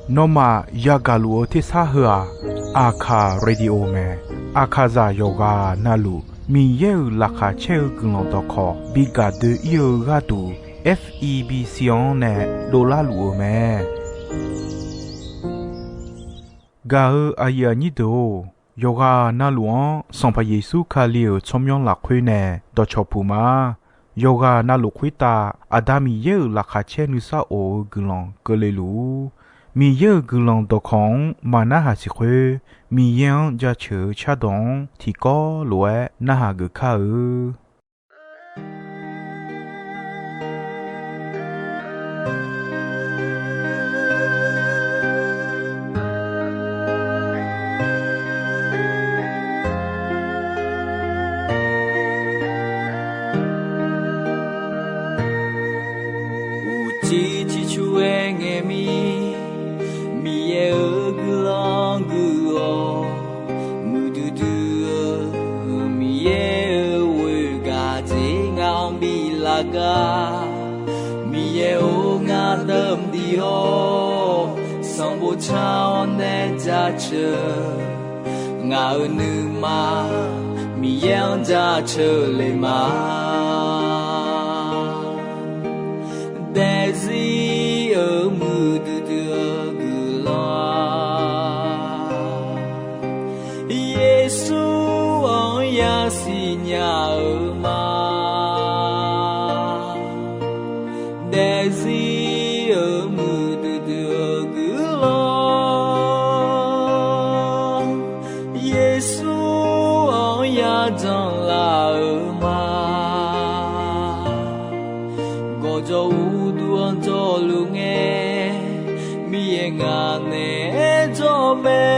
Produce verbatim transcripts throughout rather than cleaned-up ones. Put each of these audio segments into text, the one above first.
Nawmaf yagaq luf-eu tersar heu-aq, Aqkaq radio mae. Aqkaqzaq yawqghaq navluf Miqyaer-euq laqkhaq caer-eu guiqlanq dawqkawq bi gaq doe-ir-eu gharduq, F E B C-anr nae dovlar luf-eu mae. Gaq-eu aqyuif aqnyir deuq-or, yawqghaq navluf-anr Sanqpaq Yeqsur Kali-euq tsawrmyanr lafkhoer nae dawqcawq puq ma. Yawqghaq navluf khoertav Aqda Miqyaer-euq laqkhaq caer nuisar of-eu guiqlanq keuvle luf-ur. Miqyaer-euq guiqlanq dawqkawq-anr maqnarhaq siq khoer, Miqyaer-anr jaceuq-eu cardawq-anr tiqkawv lof-aer narhaq geuf kar-eu. Uqcif ciqcur-aer ngae mir, Miqyaer-euq guiqlanq guiq-awq. Muiqdui dui-eu Miqyaer-euq ghoegaq dzer ngaq-anr bi laf gar. Miqyaer-or, ngar dawqmaeq dui-awr, sanqbof car-awr nae jaceuq. Ngaq-euq nuima Miqyaer-anr jaceuq le ma. Daefzir-euq muiqdui dui-eu guiqlanq, Yeqsur-anr yasiq nya-eu ma. Daefzir-euq muiqdui dui-eu guiqlanq, Yeqsur-anr yajanr laf-eu ma. Gawqjawq uqduq-anr jawrluf ngae, Miqyaer ngaq naeq-aer jawr mae.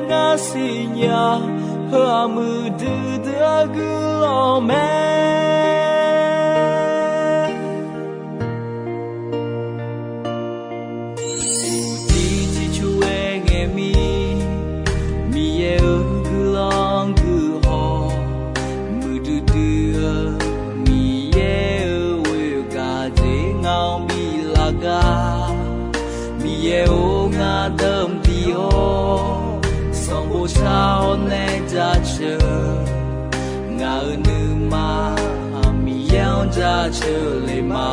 Ngar siqnya, heu-aq muiqdui dui-eu guiqlanq mae. Uqcif ciqcur-aer ngae mir, Miqyaer-euq guiqlanq guiq haw. Muiqdui dui-eu Miqyaer-euq ghoegaq dzer ngaq-anr bi laf gar. Miqyaer-or, ngar dawqmaeq dui-awr, sanqbof car-awr nae jaceuq. Ngaq-euq nuima Miqyaer-anr jaceuq le ma.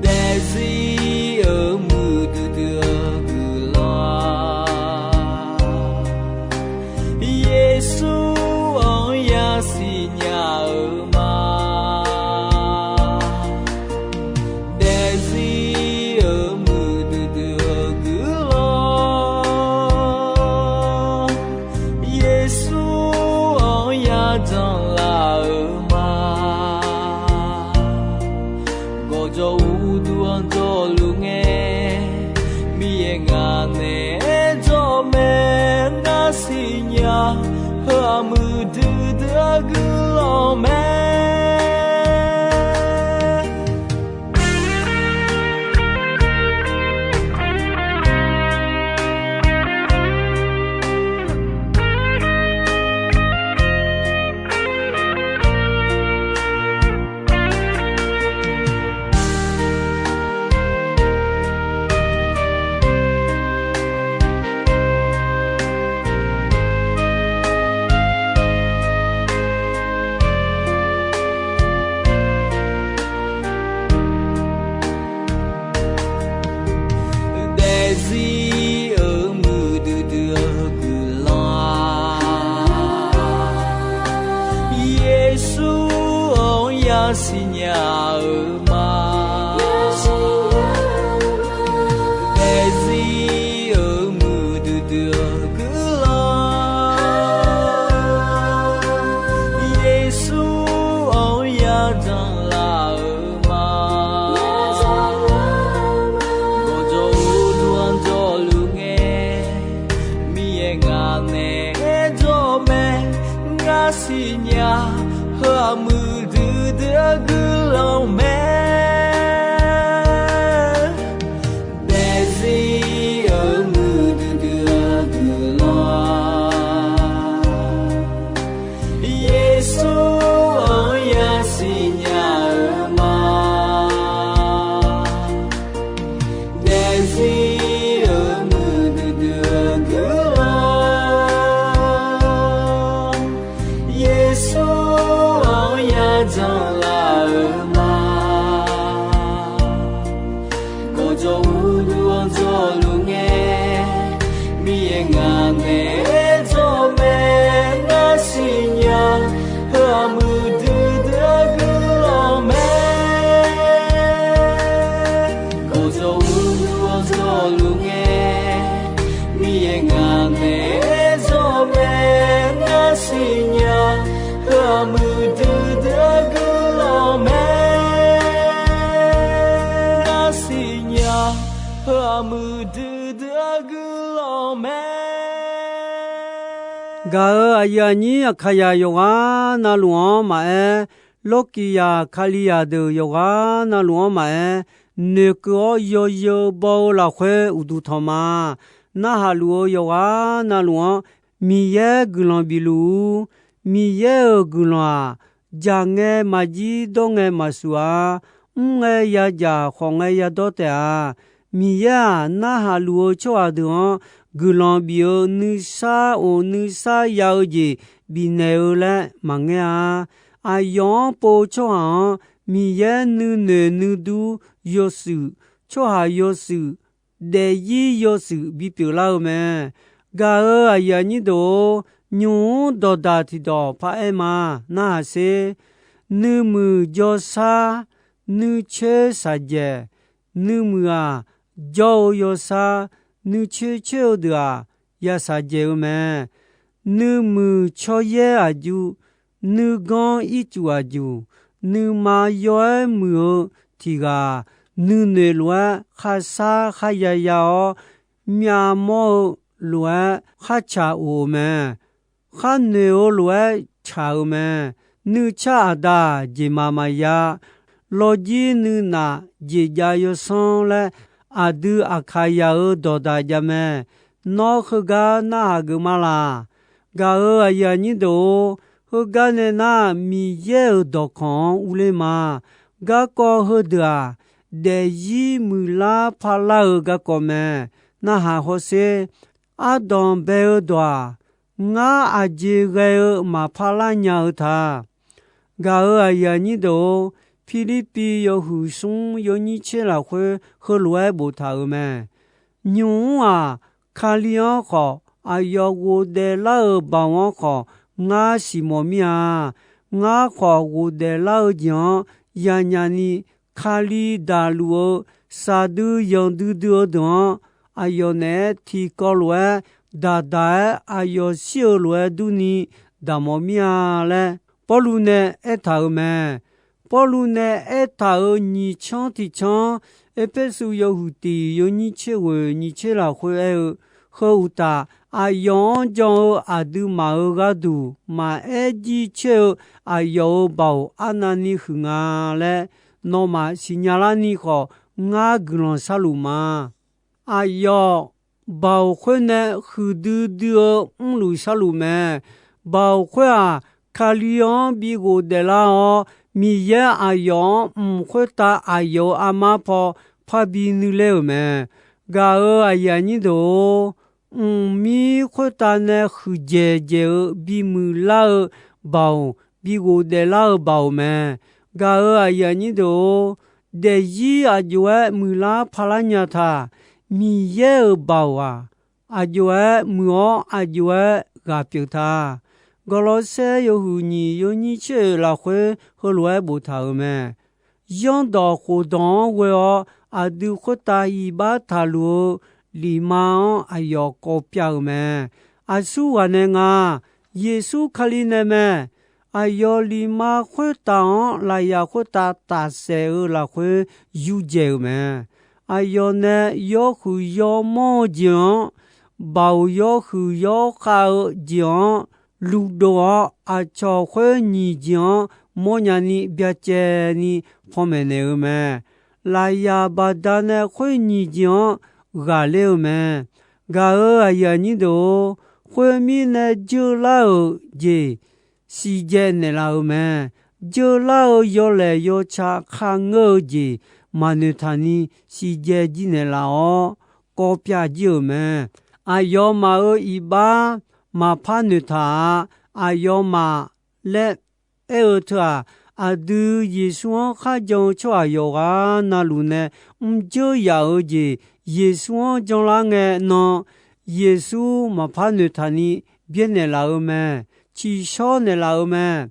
Daefzir-euq muiqdui dui-eu guiqlanq, Yeqsur-anr yasiq nya-eu ma. Daefzir-euq muiqdui dui-eu guiqlanq, Yeqsur-anr yajanr laf-eu ma. Gawqjawq uqduq-anr jawrluf ngae, Miqyaer ngaq naeq-aer jawr mae. Ngar siqnya, heu-aq muiqdui dui-eu guiqlanq mae. Daefzir-euq muiqdui dui-eu guiqlanq, Yeqsur-anr yasiq nya-eu ma. Daefzir-euq muiqdui dui-eu guiqlanq, Yeqsur-anr yajanr laf-eu ma. Gawqjawq uqduq-anr jawrluf ngae, Miqyaer ngaq naeq-aer jawr mae. Ngar siqnya, heu-aq muiqdui dui-eu guiqlanq mae. Daefzir-euq muiqdui dui-eu guiqlanq, Yeqsur-anr yasiq nya muiqdui dui-eu guiqlanq mae. Gaq-euq aqyuif aqnyir Aqkaqyaq yawqghaq navluf-anr maqaer, Lawrkiqyaq Kalizaq deuq yawqghaq navluf-anr maqaer, noeqkeuv-awr yawzeu baw-eu lafkhoer uqduq tanq ma. Narhaq luf-eu yawqghaq navluf-anr Miqyaer guiqlanq bif luf-ur. Miqyaer-euq guiqlanq-aq, jaq ngae maqjir dawr ngae maqsuf-a. Mr ngae yadzaq khawf ngae yadawr taef-a. Miqyaer-aq, narhaq luf-eu tsawrhaq deuq-anr guiqlanq bif-eu nuisar of nuisar ya-eu jeq bifnaeq-eu laer maqngaer-a. Aqyawf-anr pov-eu tsawrhaq-anr Miqyaer nuinoeq nuidur yawshuif, tsawrhaq yawshuif, daefzir yawshuif bipyeuf lar-eu mae. Gaq-euq aqyuif aqnyir deuq-or, nymq-mr dawqdaq tiqdawq paraer ma. Narhaq sher. Nuimuiq jawrshar nuircoer shaqjaeq. Nuimuiq-aq, jawr-eu yawshar, nuircoer coer-eu deuq-aq, ya shaqjaeq-eu mae. Nuimuiq tsawryaer aqjuq, nuiganr ircuf aqjuq, nuima yaw-aer muiq-eu tiq ghaq, nuinoeq lof-aer kharshar kharya ya-awr, myavmawr-eu lof-aer kharcaq of-eu mae. Kharnoeq-eu lof-aer caq-eu mae. Nuicar aqda jeqmaq maqya, lawjir nuinaf jeqjav yawsanr laer, aqdui Aqkaqyaq-euq dawqdaq jav mae. Nawr heugar narhaq geuf ma laq? Gaq-euq aqyuif aqnyir deuq-or, heugar nae nar, Miqyaer-euq dawqkawq-anr urler ma. Garkawv heudeuq-aq, daefzir muiqlar parlar-eu garkawv mae. Narhaq hawsher. Ardanq bae-eu dawq-aq, ngar aqjeq ghae-eu maqpar lar nya-eu ta. Gaq-euq aqyuif aqnyir deuq-or, Pirlirpiv yawhuiq smr yawnyir tser lafkhoer heulof-aer boftaq-euq mae. Nymq-mr-aq, Kali-anr khawf, aqyawf ghofdaef lar-euq baoq-anr khawf, ngar siqmawf mir-a. Ngar khawf ghofdaef lar-eu jeq-anr yanyaf ni, Kali daqluf-eu saqdui yanqdui dui-eu deuq-anr, aqyawf naeq-aer tiqkawv lof-aer daqdaq-aer aqyawf shir-eu lof-aer durni daqmawf mir-a laer, Pawrluv nae aertaq-euq mae. Pawrluv nae aertaq-euq nyiq canr tiq canr, Erpersu yawhuiq tiq yawnyir tser ghoeq nyiq tser lafkhoer aer-eu, heu uqtaf, aqyawf-anr jan-eu aqduimaf-euq gharduq maqaer jircoer-eu aqyawf-euq baoq arnavni huiq nga laer, nawmaf siqnya larni khawf, ngar guiqlanq sharluf ma. Aqyawf baoq khoer nae huiqdui dui-eu mrluf sharluf mae. Baoq khoer-aq, Kali-anr bi ghofdaef lar-awr, Miqyaer aqyawf-anr mq khoertav aqyawf-euq armar paw parbi nuiler-euq mae. Gaq-euq aqyuif aqnyir deuq-or, mqmir khoertav nae huiqdzaeq dzaeq-eu bimuiq lar-eu baoq, bi ghofdaef lar-eu baoq mae. Gaq-euq aqyuif aqnyir deuq-or, daefzir aqjox-aer muiqlar parlar nya taq. Miqyaer-euq baoq-aq, aqjox-aer muiq-awr aqjox-aer ghaq pyeuf ta. Gawrlawrsaer yawhuiq nyiq yawnyir tser oeq lafkhoer heulof-aer boftaq-euq mae. Zanrdawq khofdawq-anr ghoe-awr aqdui khoertav iqbax taqluf-eu lifma-anr aqyawf kawv pyav-euq mae. Aqsur ghaq nae nga. Yeqsur Kali nae mae. Aqyawf lifma khoertav-anr lafyaq khoertav tafsaef-eu lafkhoer yurdzaeq-euq mae. Aqyawf nae yawhuiq yawmawr-eu jeq-anr, baoq yawhuiq yawkhav-eu jeq-anr luvdov-awr, aqcawq khoer nyiq jeq-anr mawrnya ni byacaevni panmaeq naeq-eu mae. Lafyaq baqdanae khoer nyiq jeq-anr ghaqler-eu mae. Gaq-euq aqyuif aqnyir deuq-or, khoermirnae, jeular-euq jeq siqdzae naeqlaf-euq mae. Jeular-eu yawlaeq yawca kharngeur-eu jeq maqnoeq taq ni siqdzae jir naeqlaf-awr, kawv pyav jir-euq mae. Aqyawfmaf-euq iqbax maqpar noeqtaq-a. Aqyawfmaf laer aer-eu teu-aq, aqdui Yeqsur-anr kharjan-eu tsawrhaq yawqghaq navluf nae mrjeur yaf-eu jeq Yeqsur-anr janlar ngae nan, Yeqsur maqpar noeqtaq ni byaernaeq laf-eu mae. Ciqshawr naeqlaf-eu mae.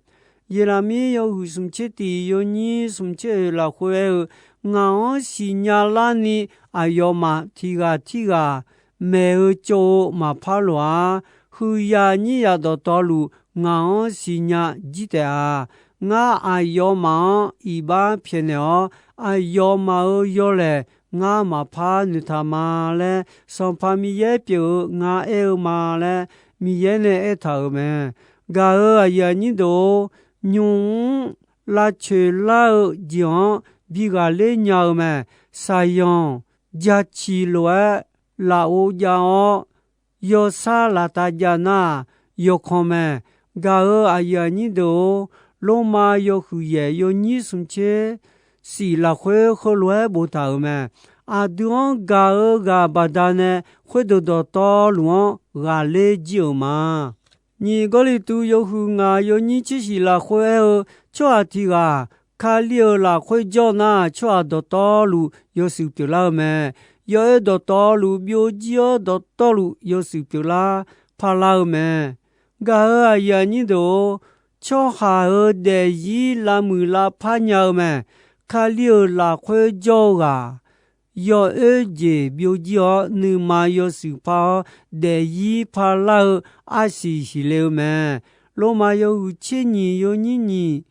Yeqlaqmir yawhuiq smq tser tiq yawnyir smq tser oeq lafkhoer aer-eu, ngaq-anr siqnya larni aqyawfmaf tiq ghaq tirghaq maeq-eu tsov-eu maqpar loq-ar. Huiqyaq nyiryaq dawqtawvluf ngaq-anr siqnya jir taef-a. Ngar aqyawfmaf-anr iqbax pyaeqnaeq-awr, aqyawfmaf-euq yawlaeq ngar maqpar noeqtaq ma laer, Sanqpaq Miqyaer pyeuf-eu ngar aer-eu ma laer, Miqyaer nae aertaq-euq mae. Gaq-euq aqyuif aqnyir deuq-or, nymq-mr lavcoeq lar-eu jeq-anr bi ghaqler nya-eu mae. Saqyanq jaciq lof-aer lafov jav-awr, yawsar laftav jav nar-aq, yawkhanq mae. Gaq-euq aqyuif aqnyir deuq-or, Lormav yawhuiq yaef yawnyir smq tser shif lafkhoer heulof-aer boftaq-euq mae. Aqdui-anr gaq-eu ghaq baqdanae khoerdeuq dawqtawvluf-anr ghaqler jir-euq ma. Nyiq Gawrliqtu yawhuiq ngaq yawnyir tser shif lafkhoer aer-eu, tsawrhaq tiq ghaq Kali-euq lafkhoer jawr nar, tsawrhaq dawqtawvluf yawshuif pyeuflar-eu mae. Yawoer dawqtawvluf byovjir-awr, dawqtawvluf yawshuif pyeuflar parlar-eu mae. Gaq-euq aqyuif aqnyir deuq-or, tsawrhaq-euq daefzir lavmuiq lavpar nya-eu mae. Kali-euq lafkhoer jawr-eu ghaq, yawoer jeq byovjir-awr, nuima yawshuif par-awr, daefzir parlar-eu arsiq siqle-eu mae. Lormav yawhuiq tser nyiq yawnyir nyiq,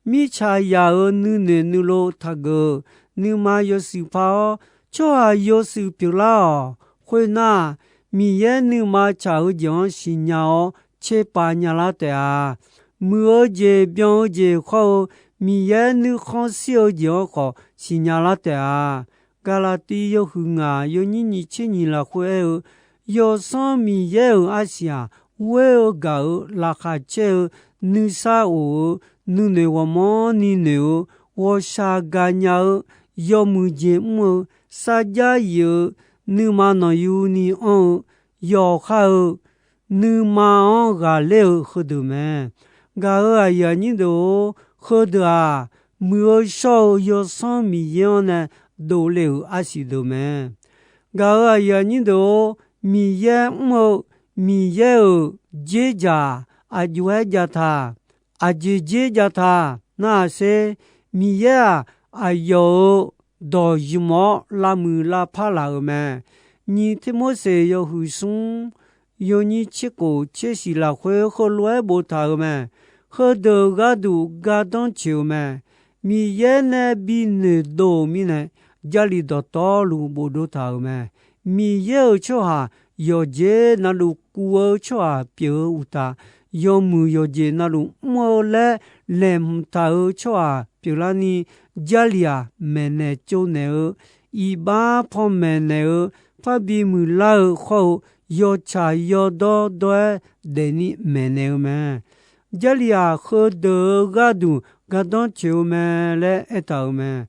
mirtsaq yaq-euq nuinoeq nuilov taqgeuf-eu, nuima yawshuif par-awr, tsawrhaq yawshuif pyeuflar-awq. Khoernar, Miqyaer nuima tsaq-eu jeq-anr siqnya-awr tserpav nyalar taef-a. Muiq-eu jeq byan-eu jeq khawr-eu, Miqyaer nuikhanr shir-eu jeq-anr khawf siqnya lar taef-a. Gaqlaqtiv yawhuiq ngaq yawnyir nyiq tser nyiq lafkhoer aer-eu, Yawsanr Miqyaer-euq arsiq-aq, ghoer-eu gaq-euq laqkhaq caer-eu, nuisar of-eu, nuinoeq ghawqmanrni noeq-eu, ghawqshaq gaqnya-eu, yawmuiq jeq mr-eu, sarjax yif-eu, nuima nanqyuni anr-eu, yawqha-eu, nuima-anr ghaqler-eu heudeuq mae. Gaq-euq aqyuif aqnyir deuq-or, heudeuq-aq, muiq-eu shawr-eu Yawsanr Miqyaer-anr nae dovle-euq arsiq deuq mae. Gaq-euq aqyuif aqnyir deuq-or, Miqyaer mr-eu, Miqyaer-euq dzerdzaq aqjox-aer jav taq. Aqjeq dzerdzaq jav taq nar-aq sher, Miqyaer-aq, aqyawf-euq dawq ymq-awr lavmuiq lavpar laf-euq mae. Nyiq Tirmorseq yawhuiq smr yawnyir tser khof tser shiq lafkhoer heulof-aer boftaq-euq mae. Heudeuq gharduq gardanr coeq-eu mae. Miqyaer nae bi noeqdov-euq mirnae, Jarlif dawqtawvluf bofdov taq-euq mae. Miqyaer-euq tsawrhaq yawqjeq navluf kuv-eu tsawrhaq pyeuf-eu uqtaf, yawmuiq yawqjeq navluf mr-eu laer laeqhmq taq-euq tsawrhaq pyeuflarni, Jarlif-aq, maeqnaeq tsovnaeq-eu, iqbax panmaeq naeq-eu, parbi muiqlar-eu khawr-eu, yawtsaq yawdawr dawr-aer daefni maeqnaeq-eu mae. Jarlif-aq, heudeuq-eu gharduq gardanr coeq-eu mae laer aertaq-euq mae.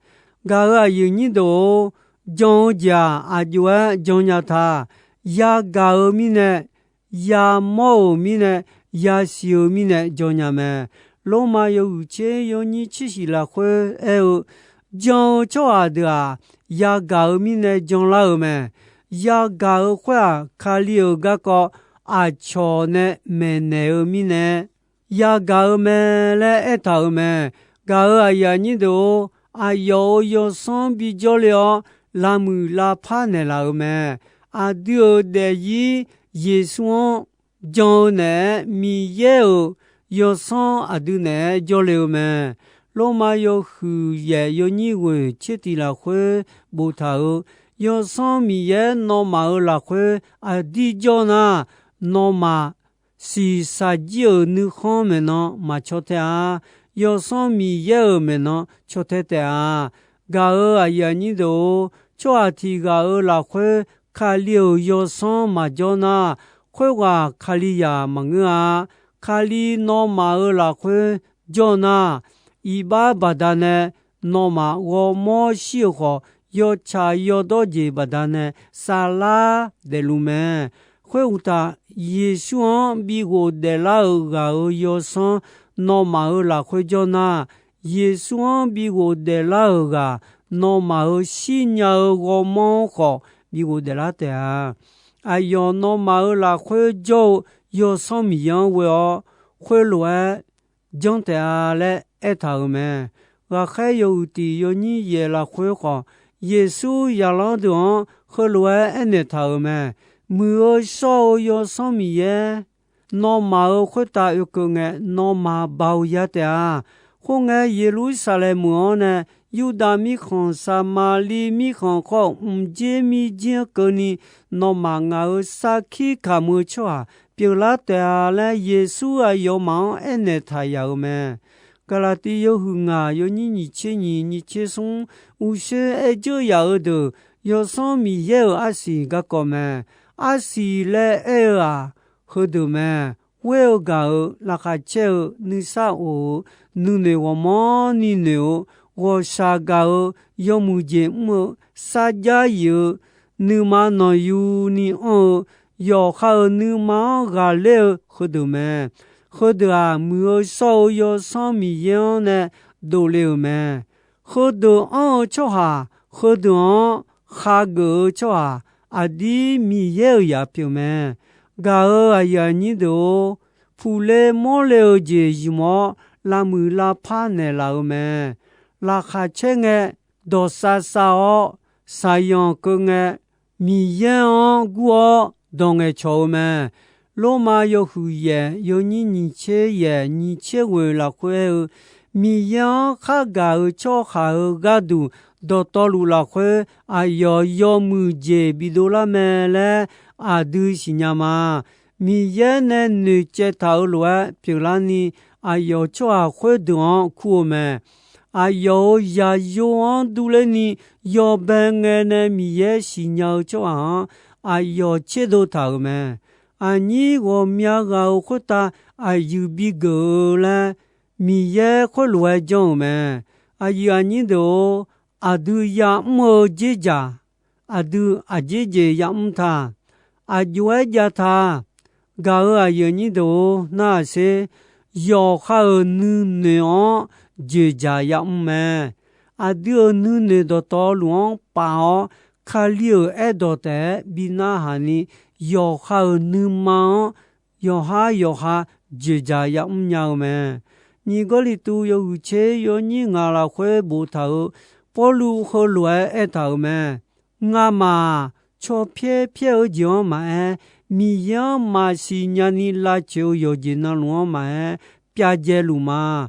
Gaq-euq aqyuif nyir deuq-or, jan-eu jeq-aq, aqjox-aer jannya taq. Yagaq-euq mirnae, yamawr-euq mirnae, yasiq-euq mirnae jannya mae. Lormav yawhuiq tser yawnyir tser shiq lafkhoer aer-eu, jan-eu tsawrhaq deuq-aq, yagaq-euq mirnae janlar-euq mae. Yagaq-euq khoer-aq, Kali-euq garkawv aqcawq nae maeqnaeq-eu mirnae, yagaq-eu mae laer aertaq-euq mae. Gaq-euq aqyuif aqnyir deuq-or, aqyawf-euq yawsanr bijawr le-awr, lavmuiq lavpar naeqlaf-euq mae. Aqdui-euq daefzir Yeqsur-anr jan-eu naeq-aer, Miqyaer-euq yawsanr aqdui naeq-aer jawrle-eu mae. Lormav yawhuiq yaef yawnyir ghoeq tser tiq lafkhoer boftaq-euq, Yawsanr Miqyaer nawmaf-euq lafkhoer aqdir jawr nar, nawmaf shiqshaq jir-euq nuikhanr maeqnan maqcaw tae-a. Yawsanr Miqyaer-euq maeqnan caw tae taef-a. Gaq-euq aqyuif aqnyir deuq-or, tsawrhaq tiq ghaq-euq lafkhoer Kali-euq yawsanr maqjawr nar, khoerghaq Kalizaq maqngeur-a. Kali nawmaf-euq lafkhoer jawr nar, iqbax baqdanae nawmaf ghawrmawr shir-euq khawf, yawtsaq yawdawr jeq baqdanae saflar daefluf mae. Khoeruqtaf, Yeqsur-anr bi ghofdaef lar-euq ghaq-euq yawsanr nawmaf-euq lafkhoer jawr nar, Yeqsur-anr bi ghofdaef lar-euq ghaq, nawmaf-euq shirnya-eu ghawrmawr-anr khawf bi ghofdaef lar taef-a. Aqyawf nawmaf-euq lafkhoer jawr-eu Yawsanr Miqyaer-anr ghoe-awr, khoerlof-aer janr taef-a laer aertaq-euq mae. Ghaqkhaer yawhuiq tiq yawnyir yaef lafkhoer khawf, Yeqsur zaqlanr deuq-anr heulof-aer aernaeq taq-euq mae. Muiq-eu shawr-eu Yawsanr Miqyaer nawmaf-euq khoertav oekeuv ngae, nawmaf baoq ya taef-a. Khoerngae, Yeqlursaqlaeq meuq-anr nae Yurdav mirkhanq, Saqmaqliv mirkhanq khawr-eu mqjer mirjir-anr keuvni, nawmaf ngaq-euq sarkir kamq-eu tsawrhaq pyeuflar taef-a laer, Yeqsur aqyawfmaf-anr aernaeq taq yaq-euq mae. Gaqlaqtiv yawhuiq ngaq yawnyir nyiq tser nyiq nyiq tser smr, uqshoe aer dzeur yaq-eu deuq, Yawsanr Miqyaer-euq arsiq garkawv mae. Arsiq laer aer-eu-aq, heudeuq mae. Ghoer-eu gaq-euq, laqkhaq caer-eu, nuisar of-eu, nuinoeq ghawqmanrni noeq-eu, ghawqshaq gaq-eu, yawmuiq jeq mr-eu, sarjax yif-eu, nuima nanqyuni anr-eu, yawqha-euq nuima-anr ghaqler-eu heudeuq mae. Heudeuq-aq, muiq-eu shawr-eu Yawsanr Miqyaer-anr nae dovle-euq mae. Heudeuq anr-eu tsawrhaq, heudeuq-anr khageuf-eu tsawrhaq, aqdir Miqyaer-euq zaq pyeuf mae. Gaq-euq aqyuif aqnyir deuq-or, puqle mawrle-eu jeq zmq-awr, lavmuiq lavpar naeqlaf-eu mae. Laqkhaq caer ngae, dawqsav sav-awr, saqyanq keuv ngae, Miqyaer-anr gur-awr dawq ngaeqcawq-eu mae. Lormav yawhuiq yaef yawnyir nyiq tser yaef nyiq tser ghoeq lafkhoer aer-eu, Miqyaer-anr khargaq-euq tsawrhaq-euq gharduq dawqtawvluf lafkhoer aqyawf yawmuiq jeq bidovlar mae laer aqdui siqnya ma. Miqyaer nae noeqcaev taq-euq lof-aer pyeuflarni, aqyawf tsawrhaq khoerdeuq-anr kur-eu mae. Aqyawf-euq zaqyo-anr durlerni yawbae ngae nae Miqyaer siqnya-eu tsawrhaq-anr aqyawf tserdov taq-euq mae. Aqnyir ghawqmya ghaq-euq khoertav aqyuif bigeuf-eu laer, Miqyaer khoerlof-aer janr-euq mae. Aqyuif aqnyir deuq-or, aqdui ya'mr-eu dzerdzaq, aqdui aqjeq jeq ya'mr ta, aqjox-aer jav ta. Gaq-euq aqyuif aqnyir deuq-or, narhaq sher. Yawqha-euq nuinoeq-anr dzoeqdzaq ya'mr mae. Aqdui-euq nuinoeq dawqtawvluf-anr paf-awr, Kali-euq aerdawq taef-aer bi narhaq ni, yawqha-euq nuima-anr yawqhar yawqha dzoeqdzaq ya'mr nya-eu mae. Nyiq Gawrliqtu yawhuiq tser yawnyir ngaq lafkhoer boftaq-euq Pawrluv heulof-aer aertaq-euq mae. Ngamaf-aq, caw pyaer pyaer-eu jeq-anr maqaer, Miqyaer-anr maqsiq nyani lavcoeq-eu yawqjeq navluf-anr maqaer, pyav dzae luf ma.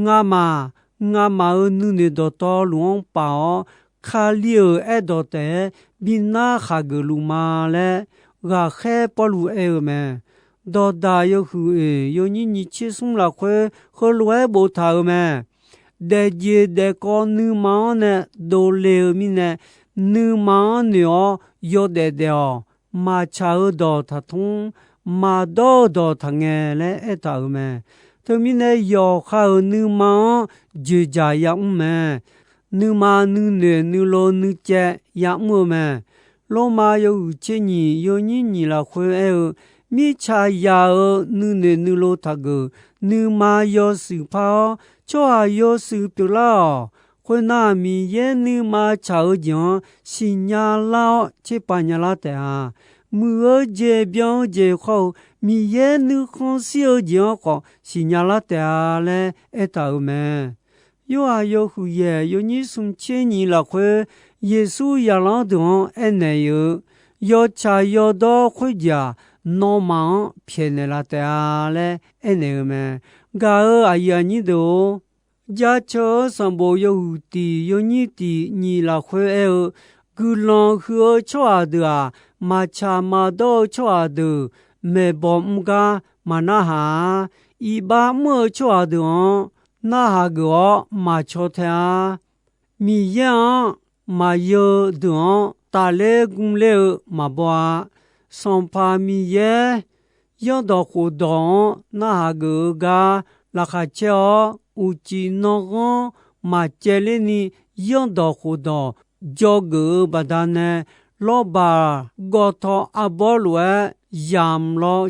Ngamaf, ngamaf-euq nuinoeq dawqtawvluf-anr paf-awr, Kali-euq aerdawq taef-aer bi narhaq geuf luf ma laer, ghaqkhaer Pawrluv aer-eu mae. Dawqdaq yawhuiq oeq yawnyir nyiq tser smr lafkhoer heulof-aer boftaq-euq mae. Daefjeq daefkawv nuima-anr nae dovle-eu mirnae, nuima-anr noeq-awr yawdaef daef-awq. Maqtsaq-eu dawq taqtmr, maqdawr-eu dawq taqngae laer aertaq-euq mae. Teumirnae yawqha-euq nuima-anr dzoeqdzaq ya'mr mae. Nuima nuinoeq nuilov nuicaev ya'mr-eu mae. Lormav yawhuiq tser nyiq yawnyir nyiq lafkhoer aer-eu, mirtsaq yaq-euq nuinoeq nuilov taqgeuf, nuima yawshuif par-awr, tsawrhaq yawshuif pyeuflar-awq. Khoernar, Miqyaer nuima tsaq-eu jeq-anr siqnya lar-awr tserpav nyalar taef-a. Muiq-eu jeq byan-eu jeq khawr-eu, Miqyaer nuikhanr shir-eu jeq-anr khawf siqnya lar taef-a laer aertaq-euq mae. Yorhaq yawhuiq yaeq yawnyir smq tser nyiq lafkhoer, Yeqsur zaqlanr deuq-anr aernaeq-eu, yawtsaq yawdawr khoerjeq-aq, nawmaf-anr pyaeqnaeq laf taef-a laer aernaeq-eu mae. Gaq-euq aqyuif aqnyir deuq-or, Jaceuq-eu sanqbof yawhuiq tiq yawnyir tiq nyiq lafkhoer aer-eu, guiqlanq huiq-eu tsawrhaq deuq-aq, maqtsaq maqdawr-eu tsawrhaq deuq maeqbawq mr gar maqnarhaq-a. Iqbax mr-eu tsawrhaq deuq-anr narhaq geuf-awr maqcaw tae-a. Miqyaer-anr maqyeu deuq-anr tafler gmler-eu maqbaw-a. Sanqpaq Miqyaer, Zanrdawq khofdawq-anr narhaq geuf-eu gar laqkhaq caer-awr, uqcif nanghanr maqcaevler ni, Zanrdawq khofdawq dzawgeuf-eu baqdanae, lawrbaq gawtaw arbawr lof-aer yamq law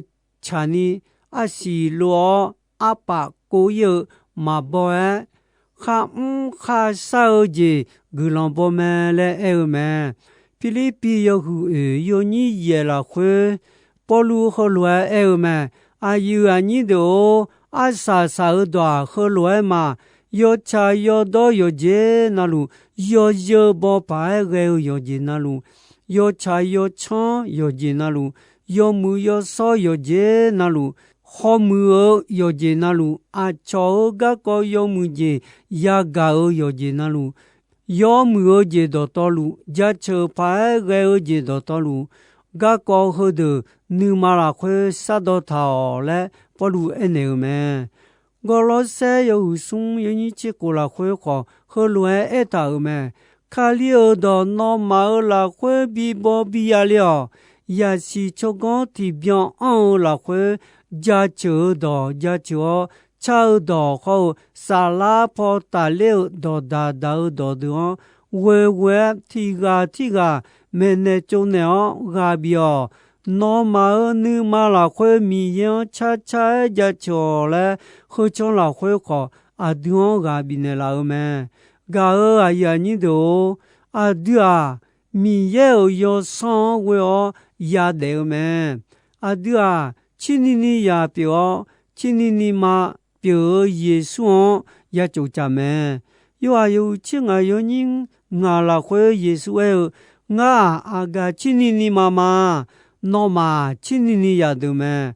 tsaq ni, arsiq lov-awr arpaf kov ir-eu maqbaw-aer, kharmr kharshar-eu jeq guiqlanq baw mae laer aer-eu mae. Pirlirpiv yawhuiq oeq yawnyir yaeq lafkhoer, Pawrluv heulof-aer aer-eu mae. Aqyuif aqnyir deuq-or, arsaq saq-eu dawq-aq, heulof-aer ma. Yawtsaq yawdawr yawqjeq navluf, yawzeu baw paq-aer ghae-eu yawqjeq navluf, yawtsaq yawcanr yawqjeq navluf, yawmuiq yawshawr yawqjeq navluf, hawmuiq-eu yawqjeq navluf, aqcawq-euq garkawv yawmuiq jeq yagaq-euq yawqjeq navluf, yawmuiq-eu jeq dawqtawvluf, jaceuq paq-aer ghae-eu jeq dawqtawvluf, garkawv heudeuq nuima lafkhoer shardawq taq-awq laer Pawrluv aernaeq-euq mae. Gawrlawrsaer yawhuiq smr yawnyir tser khof lafkhoer khawf, heulof-aer aertaq-euq mae. Kali-euq dawq nawmaf-euq lafkhoer bibaw biya le-awq. Yaqsiq tsawrganr tiqbyan anr-eu lafkhoer, jaceuq-eu dawq jaceuq-awr, car-eu dawq hawr-eu, saflar paw tafler-euq dawqdaq daq-eu dawq deuq-anr, ghoeghoe-aer tiq ghaq tirghaq maeqnaeq tsovnaeq-awr ghaq bif-awq. Nawmaf-euq nuima lafkhoer Miqyaer-anr carcar-aer jaceuq-awq laer, heu tsanr lafkhoer khawf aqdui-anr ghaq bifnaeq laf-eu mae. Gaq-euq aqyuif aqnyir deuq-or, aqdui-aq, Miqyaer-euq yawsanr-anr ghoe-awr yadaef-eu mae. Aqdui-aq, cirni ni yaq pyeuf-awr, cirni ni ma pyeuf-eu Yeqsur-anr ya tsoftsaf mae. Yawhaiq yawhuiq tser ngaq yawnyir ngaq lafkhoer Yeqsur aer-eu, Ngar-aq, aqgaf cirni ni ma ma. Nawmaf-aq, cirni ni yaq deuq mae.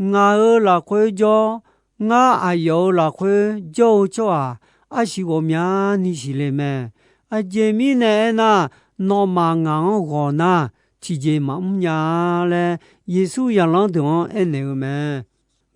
Ngaq-euq lafkhoer jawr, ngar aqyawf-euq lafkhoer jawr-eu tsawrhaq arsiq ghawqmyani siqle mae. Aqjeq mirnae aernar, nawmaf ngaq-anr ghawq nar, tiqjeq maqmr nya-a laer, Yeqsur zaqlanr deuq-anr aernaeq-eu mae.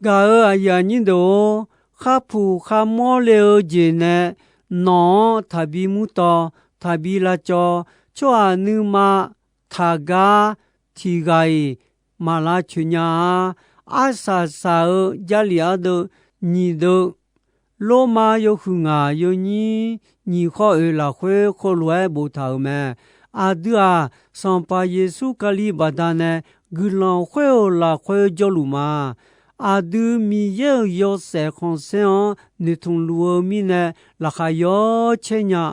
Gaq-euq aqyuif aqnyir deuq-or, kharpuq kharmawr le-eu jeq nae nawq-anr taqbi murtawv, taqbi lavcawv, tsawrhaq nuima taqgar tiq ghaq-iq maq lavcoeq nya-a. Arsaq saq-eu Jarlif ardeuv nyiq deuv, Lormav yawhuiq ngaq yawnyir nyiq khawr oeq lafkhoer khoerlof-aer boftaq-euq mae. Aqdui-aq, Sanqpaq Yeqsur Kali baqdanae guiqlanq khoer-euq lafkhoer jawrluf ma. Aqdui Miqyaer-euq yawshaef khanqsaer-anr noeqtmq luf-eu mirnae laqkhaq yawr caer nya.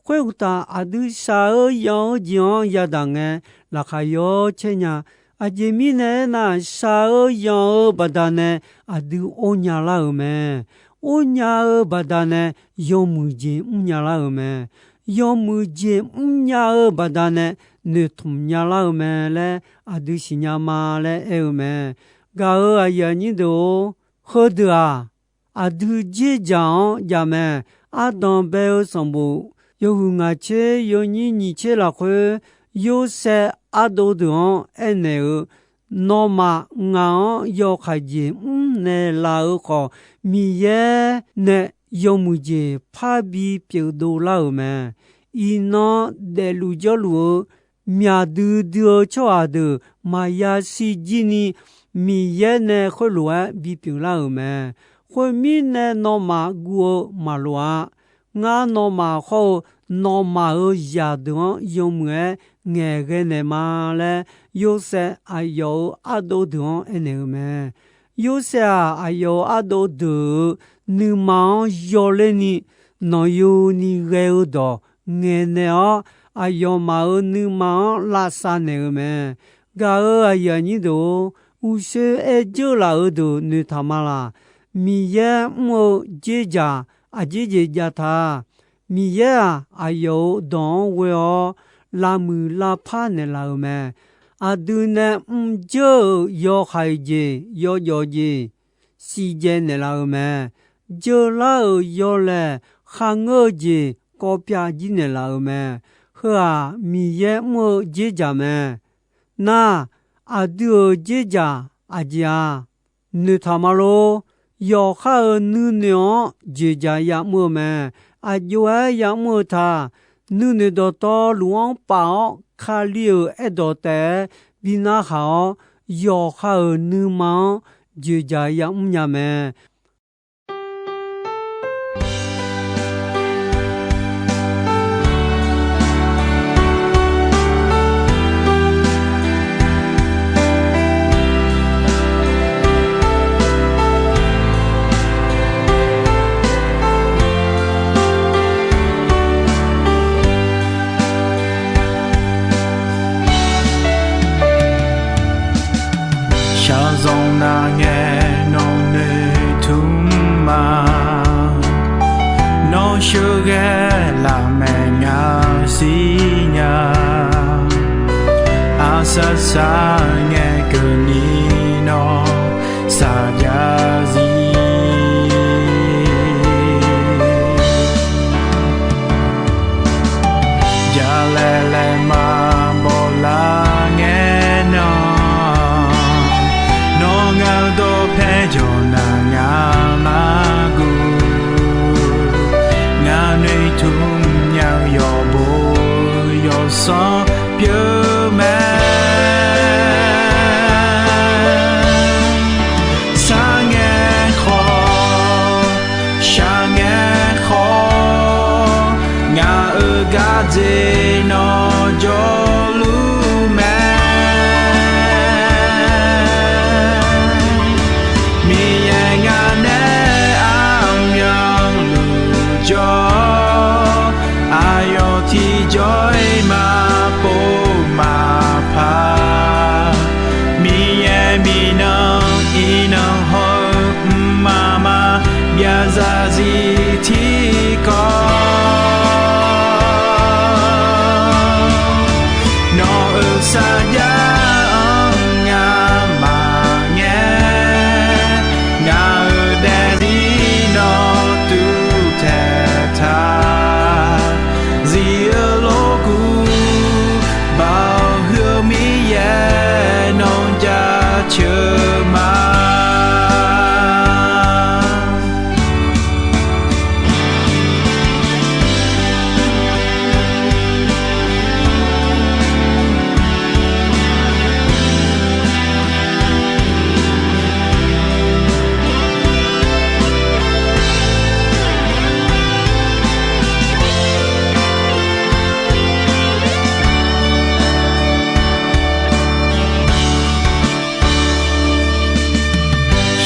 Khoeruqtaf, aqdui shaq-eu yan-eu jeq-anr yadaq ngae, laqkhaq yawr caer nya. Aqjeq mirnae aernar, shaq-eu yan-eu baqdanae aqdui or nya lar-euq mae. Or nya-eu baqdanae yawmuiq jeq mr nya lar-euq mae. Yawmuiq jeq mr nya-eu baqdanae noeqtmq nya lar-eu mae laer aqdui siqnya ma laer aer-eu mae. Gaq-euq aqyuif aqnyir deuq-or, heudeuq-aq, aqdui dzerdzaq-anr jav mae. Ardanq bae-eu sanqbof yawhuiq ngaq tser yawnyir nyiq tser lafkhoer, Yorsaev ardov deuq-anr aernaeq-eu, Nawmaf ngaq-anr yawkhaeq jeq mr naeqlaf-eu khawf, Miqyaer nae yawmuiq jeq parbi pyeufdov lar-euq mae. Iqnan daefluf jawrluf-eu myaq duidui-eu tsawrhaq deuq maqya shirjir ni, Miqyaer nae khoerlof-aer bipyeuf lar-euq mae. Khoermirnae, nawmaf guv-eu maqloq-a. Ngar nawmaf hawr-eu nawmaf-euq zaqdeuq-anr yawmuiq-aer ngaeqghae naeq ma laer, Yorsaev aqyawf-euq ardov deuq-anr aernaeq-eu mae. Yorsaev-aq, aqyawf-euq ardov deuq-euq nuima-anr yawler ni, nanqyuni ghae-eu dawq ngaeqnaeq-awr, aqyawfmaf-euq nuima-anr lavsav naeq-eu mae. Gaq-euq aqyuif aqnyir deuq-or, uqshoe aer dzeur laf-eu deuq noeqtaq ma laq. Miqyaer mr-eu dzerdzaq aqjeq jeq jav ta. Miqyaer-aq, aqyawf-euq dawq-anr ghoe-awr lavmuiq lavpar naeqlaf-euq mae. Aqdui nae mrjeur-euq yawhaiq jeq yawjawf jeq siqdzae naeqlaf-euq mae. Jeular-euq yawlaeq kharngeur-eu jeq kawvpyav jir naeqlaf-euq mae. Heu-aq, Miqyaer mr-eu dzerdzaq mae. Nar, aqdui-euq dzerdzaq aqjeq-a? Noeqtaq ma lor. Yawqha-euq nuinoeq-anr dzoeqdzaq yamr-eu mae. Aqjox-aer yamr-eu ta. Nuinoeq dawqtawvluf-anr paf-awr, Kali-euq aerdawq taef-aer bi narhaq-awr, yawqha-euq nuima-anr dzoeqdzaq yamr nya mae. Shaqzanq nar ngae nawq noeqtmq ma. Nawr sheuqghae lafmaeq nya siqnya. Arsaq saq ngae keuvni nawr saqjav zir. laer laer maqbaw lar ngae nan, nawr ngaq-euq dawqpae jawr nar ngaq maqguv. Ngaq noeqtmq nya-eu yawqbo yawsanr pyeuf mae. Sharngae khawf, sharngae khawf, ngaq-euq gardzer nawr jawrluf mae. Miqyaer ngaq nae armyanluf jawr, aqyawf tiqjawr-iq maqpov maqpar. Miqyaer miqnan iqnan hawr-eu mqmaq maqbyav zarzir tiqkawv. Nawq-euq sarjax-anr ngamaf ngae, ngaq-euq daefzir nawr tuvtaeq taq. Zif-eu lorkuv, Baoq huiq-eu Miqyaer nawr jaceuq ma.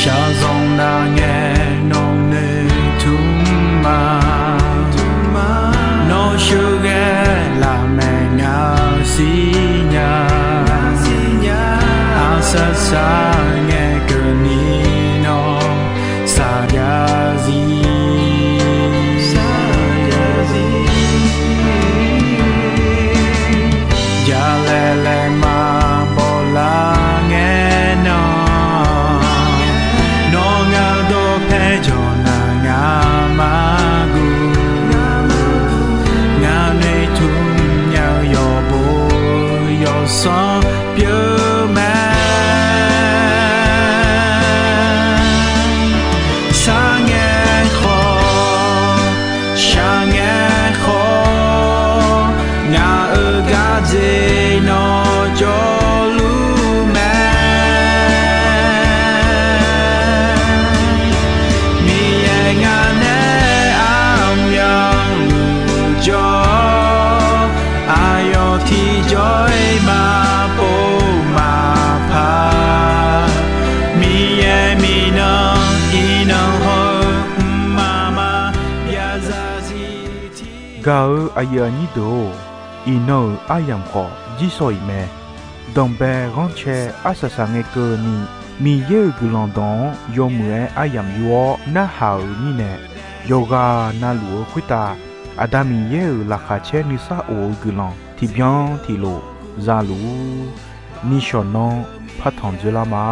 Shaqzanq nar ngae nawq noeqtmq ma. Nawr sheuqghae laf mae ngaq-euq sirnya. Aqsar sar ngae keuvni nawr saqjav zir. Jalaeq laeq maqbaw lar ngae nan, nawr ngaq-euq dawqpae jawr nar ngaq maqguv. Ngaq noeqtmq nya-eu yawqbo yawsanr pyeuf mae. Sharngae khawf, sharngae khawf, ngaq-euq gardzer nawr jawrluf mae. Miqyaer ngaq nae armyanluf jawr, aqyawf tiqjawr-iq maqpov maqpar. Miqyaer miqnan iqnan hawr-eu mqmaq maqbyav zarzir tiqkawv. Gaq-eu aqyuif aqnyir deuq-or, iqnan-euq aryamq khawf jirsawq iq mae. Danqbae ghanrcae arsaq saq ngae keuvni, Miqyaer-euq guiqlanq dawq-anr yawmuiq-aer aryamq yur-awr narhaq-euq mirnae, yawqghaq navluf-eu khoertav Aqda Miqyaer-euq laqkhaq caer nuisar of-eu guiqlanq tiqbyan tiqlof za luf-ur. Nishawq nanr partanq dzoerlar ma.